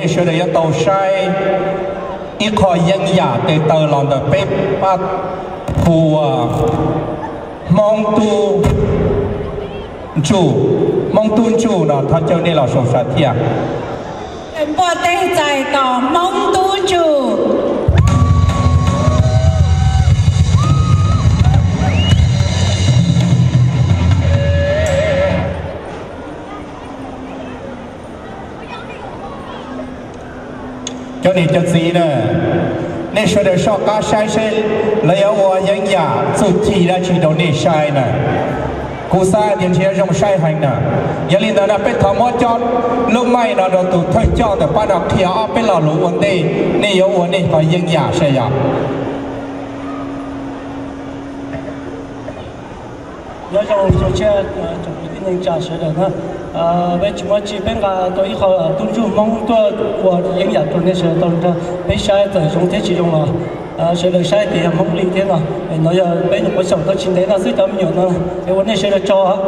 Sawv daws yuav tau saib ib qho yeeb yam tes taw los ntawm peb pab hu ua Hmoob Tub Ntsuj. Hmoob Tub Ntsuj no thov caw nej los saum sav thiab. Npuaj teg txais tos Hmoob Tub Ntsuj. Cov niam cov txiv na, nej sawv daws soj qab saib seb lawv yuav ua yeeb yam txuj ci dab tsi rau nej saib na. Kuv xav tias ntshe zoo saib heev na. Yog li ntawd na peb thov muab coj lub maij no rau tus thawj coj ntawm pab no qhia ob peb lo lus ua ntej nej yuav ua nej qhov yeeb yam saib yom. Nyob zoo tsoom kwv tij neej tsa sawv daws na, peb tsis muaj tsi peb nqa tau ib qho tub ntsuj Hmoob tuaj ua yeeb yam rau nej sawv daws tau nrog peb saib txawm zoo thiab tsis zoo los sawv daws saib tias yog Hmoob li thiab no. No yog peb nyuam qhuav xyaum tau tsis ntev no xwb cov me nyuam no, es ua nej sawv daws tsaug.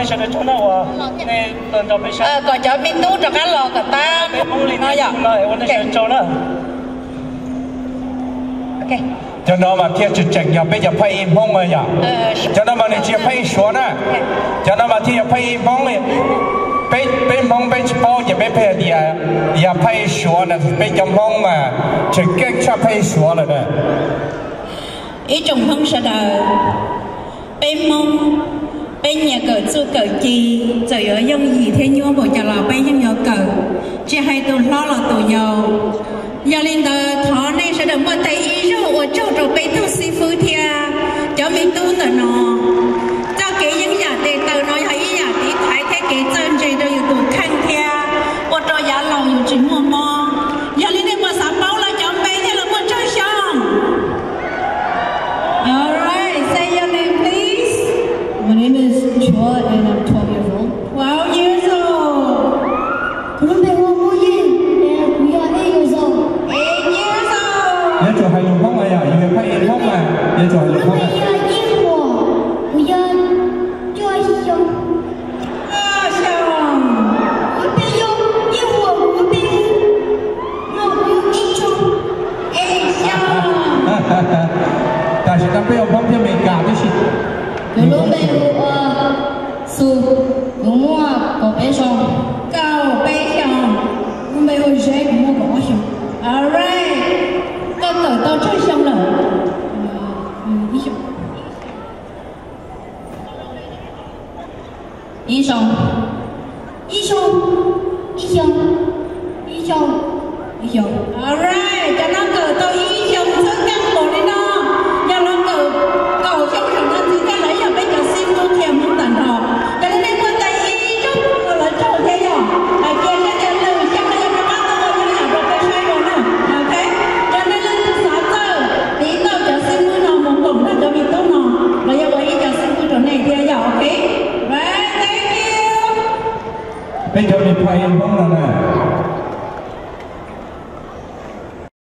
Kom cov me tub rov qab los kom tab no yom. Cov no mas thiaj tseem tseem yog peb cov phaij ib Hmoob yom. Cov no mas nws tsis yog phaij ib Suav na. Cov no mas thiaj yog phaij ib Hmoob. Peb Hmoob peb tsis paub ces peb pheej tias yog phaij ib Suav na, peb cov Hmoob mas tseem ceeb tshaj phaij ib Suav lawm na. Ib tsoom Hmoob sawv daws, peb Hmoob, peb nyias kawm txuj kawm ci, txawm yuav yooj yim thiab nyuaj npaum cas los peb yeej yuav kawm, tsis hais tus hlob los tus yau. Yog li ntawd thov nej sawv daws muaj tej ib zaug ua tsaug rau peb tug xib fwb thiab cov me tub ntawm no. Txoj kev yeeb yam tes taw no yog ib yam tiv thaiv thiab kev txawj ntse rau yus tus kheej thiab ua rau yav laus yus tsis muaj mob. Yog li nej puas xav paub lawv cov npe thiab lawv muaj tsawg xyoo? All right, say your name, please. My name is Chua and I'm twelve years old. Twelve years old. Kuv lub npe hu ua Muaj Yeej, kuv yog eight years old. Eight years old. Yuav tsum hais lus Hmoob mas yog, yus yog phaij ib Hmoob mas yuav tsum hais lus Hmoob. Kuv lub npe yog Yeej Huam, kuv yog cuaj xyoo. Cuaj xyoo. Kuv lub npe yog Yeej Huam, kuv lub npe no kuv yog ib xyoo. Ib xyoo. Tam sim no peb ua Hmoob thiab Amelikas tib si. Kuv lub npe hu ua Xu, kuv muaj kaum peb xyoo. Kaum peb xyoo. Kuv lub npe hu Zeb, kuv muaj kaum ob xyoo. All right. Koj kawm tau tsawg xyoo lawm? Ib xyoo. Ib xyoo. Ib xyoo. Ib xyoo. Ib xyoo. Ib xyoo. All right, cov no kawm tau ib xyoo txhawb nqaij npaum li no. Yog lawv kawm kaum xyoo saum no ntxiv thiab lawv yog peb cov xib fwb qhia Hmoob tag nrho. Yog li nej muaj tes ib zaug ua lawv tsaug thiab yog hais tias nej tias lwm xyoo no yog rov qab tuaj ua yooj yam rau peb saib dua na. Ok, yog nej leej twg xav txawj tiv tauj cov xib fwb no mus koom nrog cov me tub no, los yog ua ib co xib fwb rau nej thiab yog ok. Right, thank you. Peb cov me phaij Hmoob no na,